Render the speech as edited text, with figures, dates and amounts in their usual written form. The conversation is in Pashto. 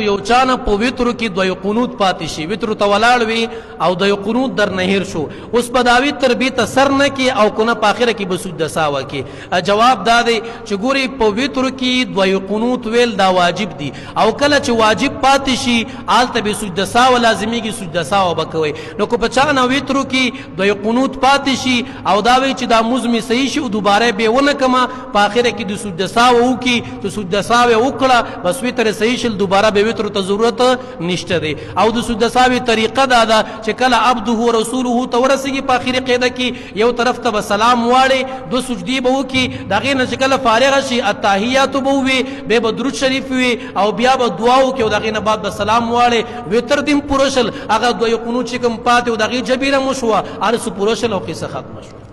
یو چانه په وترو کې دوی قنوت پاتې شي، وترو ته ولاړ وي او دوی قنوت در نهیر شو، اوس په دا وتر به ته سر نه کې او کنه په اخره کې به سجده ساوه کې؟ جواب دا دی چې ګوري، په وترو کې دوی قنوت ویل دا واجب دي، او کله چې واجب پاتې شي آلته به سجده ساوه لازمیږي، سجده ساوه به کوي. نو کو په چانه وترو کې دوی قنوت پاتې شي او دا وی چې دا موز می صحیح شي او دوباره به ونه کما، په اخره کې د سجده ساوه وکي، چې سجده ساوه وکړه بس وتر صحیح شل، دوباره به وتر ته ضرورت نشته دی. او د سجده ساوي طریقه دا ده چې کله عبده او رسوله ته ورسیږي، په اخیری قاعده کې یو طرف ته به سلام واړي، دو سجدي به وکي، دغه نه چې کله فارغ شي التحیات به وي، به درود شریف وي او بیا به دعا وکي، او دغه نه بعد به سلام واړي، وتر دیم پوره شل، هغه دوی قنوت چې کوم پاتې او دغه جبیره مو شو، ارس پوره شل او قصه ختمه شو.